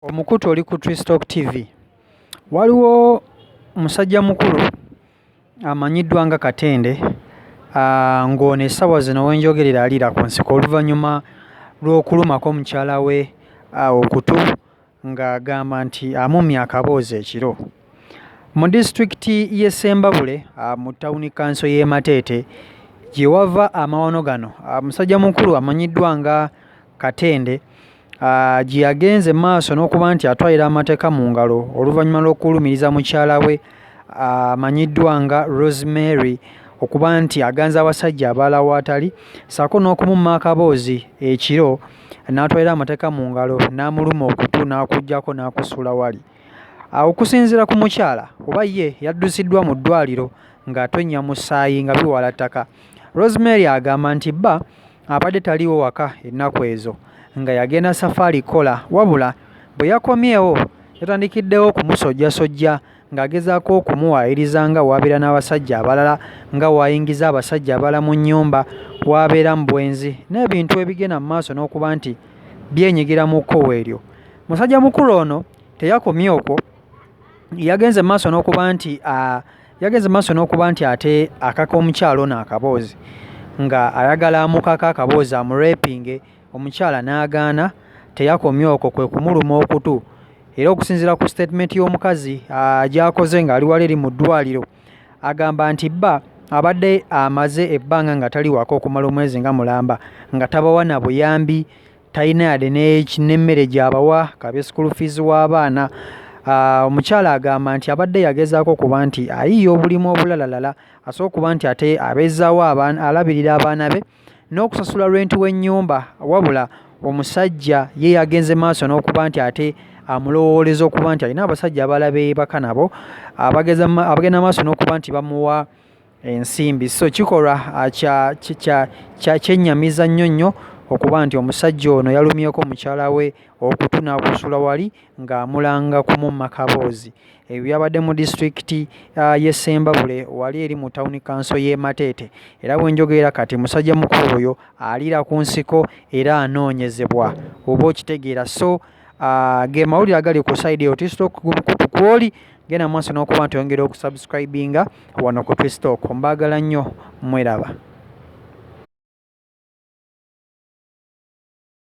Omukutu oli ku Tristalk TV. Waliwo musajja mukulu amanyiddwa nga Katende ng'ono essaawa zino we njogerera aliira ku nsiko oluvannyuma lw'okulumako mukyala we okutu ng'agamba nti amummye akaboozi ekiro. Mu disitulikiti y'e Ssembabule mu ttawuni kkanso y'e Mateete gye wava amawano gano. Musajja mukulu amanyiddwa nga Katende gye yagenze mu maaso n'okuba nti atwalira amateeka mu ngalo oluvannyuma lw'okulumiriza mukyala we amanyiddwa nga Rosemary okuba nti aganza abasajja abalala w'atali ssaako n'okumumma akaboozi ekiro n'atwalira amateeka mu ngalo n'amuluma okutu n'akuggyako n'akusuula wali. Okusinziira ku mukyala oba ye yaddusiddwa mu ddwaliro ng'atonnya musaayi nga biwala ttaka. Rosemary agamba nti bba abadde taliiwo waka ennaku ezo nga yagenda safaali kukola wabula bwe yakomyewo yatandikiddewo okumusojjasojja ng'agezaako okumuwaayiriza nga w'abeera n'abasajja abalala, nga w'ayingiza abasajja abalala mu nnyumba, w'abeera mu bwenzi n'ebintu ebigenda mu maaso n'okuba nti byenyigira mu kkowe eryo. Musajja mukulu ono teyakomye okwo, yagenze mu maaso n'okuba nti yagenze mu maaso n'okuba nti ate akaka omukyala ono akaboozi nga ayagala amukake akaboozi amurepinge, omukyala n'agaana. Teyakomye okwo kwe kumuluma okutu era okusinziira ku sitatimenti y'omukazi gy'akoze ng'ali wali eri mu ddwaliro agamba nti bba abadde amaze ebbanga nga tali waka okumala omwezi nga mulamba nga tabawa na buyambi, talina yadde n'emmere gy'abawa kabe school fees w'abaana. Omukyala agamba nti abadde yagezaako okuba nti ayiiya obulimu obulalalala asobole okuba nti ate abeezaawo abaana, alabirira abaana be n'okusasula renti w'ennyumba wabula omusajja ye yagenze maaso n'okuba nti ate amulowooleza okuba nti alina abasajja abalala be yeebaka nabo abagenda maaso n'okuba nti bamuwa ensimbi. So kikolwa kya kyennyamiza nnyo nnyo okuba nti omusajja ono yalumyeko mukyala we okutu n'akusula wali ng'amulanga kumumma kaboozi. Ebyo byabadde mu disitulikiti y'e Ssembabule wali eri mu ttawuni kkanso y'e Mateete era we njogerera kati musajja mukulu oyo aliira ku nsiko era anoonyezebwa oba okitegeera. So ge mawulire agali ku sayidi eyo. Tristalk gumu kw'oli genda mu maaso n'okuba nti oyongera okusubscribinga wano ku Tristalk. Mbaagala nnyo mweraba.